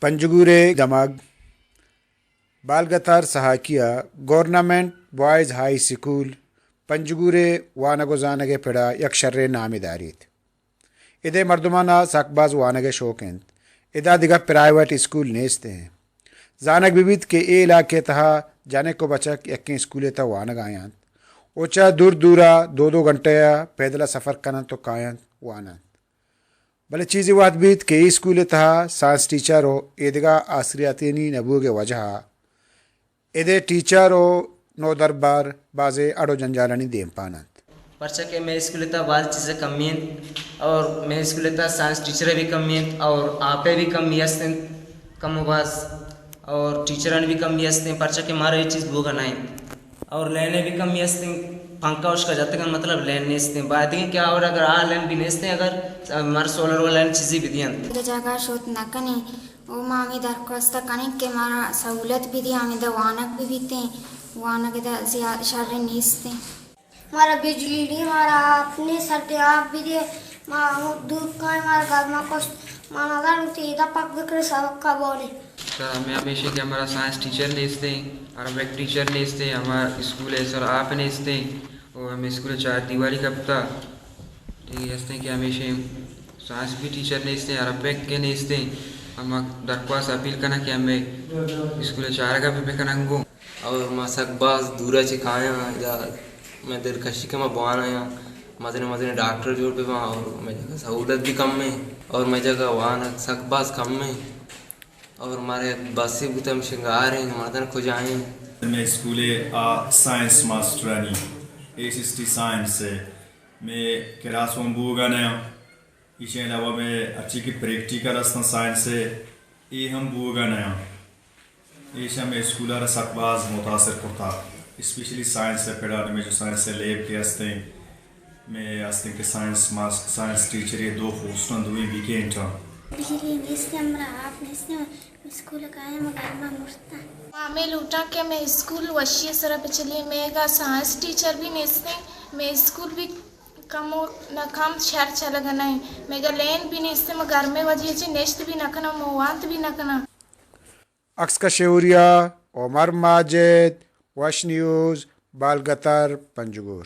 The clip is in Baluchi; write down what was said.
پنجگور ءِ دمگ بالگتار سہاکی ءَ government boys high school Panjgur ءِ وانگ ءُ زانگ ءِ پڑ ءَ یک شریں نامے داریت۔ اد ءِ مردماں ءَ سک باز وانگ ءِ شوق اِنت۔ ادا دگہ پرائیویٹ اسکول نیست اِنت۔ زانگ بہ بیت کہ اے علاقہ ءِ تہا جنک ءُ بچک یکیں اسکول ءِ تہا وانگ ءَ آیاں اَنت ءُ چہ دور دور ءَ دو دو گھنٹہ ءَ پیدل ءَ سفر کن اَنت ءُ کاینت وان اَنت۔ بلے چیزے وہد بیت کہ اے اسکول ءِ تہا سائنس ٹیچر ءُ ایدگہ آسریاتیانی نہ بوگ ءِ وجہ ءَ اد ءِ ٹیچر ءُ نودربر بازیں اڑ ءُ جنجالانی دیمپان اَنت۔ پرچا کہ مئے اسکول ءِ تہا باز چیز ءِ کمی اِنت اور مئے اسکول ءِ تہا سائنس ٹیچر ءِ بھی کمی اِنت اور آپ ءِ بھی کمی است اِنت کم ءُ باز اور ٹیچرانی بھی کمی است اِنت، پرچا کہ مارا اے چیز بوگ ءَ نہ اِنت۔ اور لین ءِ بھی کمی است اِنت، پنکھا اشکا جتگ اَنت، مطلب لین نیست اِنت۔ باید اِنت کہ اور اگر آ لین بھی نیست اِنت، اگر مر سولر والا لین چیزے بھی دینت۔ ادا جاگہ شوت نہ کنیں، او ما ہمے درخواست کنیں کہ مارا سہولت بھی دیں، ہمیں دا وانگ بھی بیتیں، وانگ دا زیاد شر نیست اِنت۔ مارا بجلی دیں، مارا آپ نے سردیں آپ بھی دے، ما دور کائیں، مارا گرما کشت، ما نظر ہوتی ادا پک بکر سبق کا بولے۔ سر، ہمیں ہمیشہ کہ ہمارا سائنس ٹیچر نیستیں، عربک ٹیچر نیستیں، ہمارا اسکول ءِ سر آپ نیستیں، اور ہمیں اسکول چار دیواری کپتا۔ ٹھیک ہے، ہستیں کہ ہمیشہ سائنس بھی ٹیچر نیستیں، عربک کے نیستیں۔ ہم درخواست اپیل کناں کہ ہمیں اسکول چارگا بھی بکننگو۔ اور ما سک باز دورا چہ کایاں، ادا میں دلکشی کہ ما بوانایاں، مزنیں مزنیں ڈاکٹر جوڑ بباں اور مئے جگہ سہولت بھی کم ایں اور مئے جگہ وانگ سک باز کم ایں۔ اور مارے بس بوت ہم شنگار ایں، مردن کجا ایں۔ مئے اسکول ءِ آ سائنس ماسٹرانی، ایس ایس ٹی سائنس ءِ، مئے کلاس ہم بوگا نہ آں۔ ایشی علاوہ مئے ہرچی کہ پریکٹیکل استاں سائنس ءِ، اے ہم بوگا نہ آں۔ ایشاں مئے اسکول ءَ را سک باز متاثر کرتا، اسپیشلی سائنس ءِ پڑا۔ مئے جو سائنس ءِ لیب کہ استیں، مئے استیں کہ سائنس ماس-، سائنس ٹیچر ءِ دو پوسٹ اَنت، دوئیں ویکینٹ اَنت۔ بجلی نیست، ہمارا آپ نیست، اسکول ءَ کائیں، ما گرما مرتاں۔ ما ہمے لوٹاں کہ مئے اسکول وشی ءِ سرا بچلی، مئیگا سائنس ٹیچر بھی نیستیں، مئے اسکول بھی کم و نہ کم شر چلگ ءَ نہ ایں، مئیگا لین بھی نیستیں، ما گرمے وجہ چہ نشت بھی نہ کناں، ما وانت بھی نہ کناں۔ عکس کش ءُ ہوریا، عمر ماجد، وش نیوز، بالگتر، پنجگور۔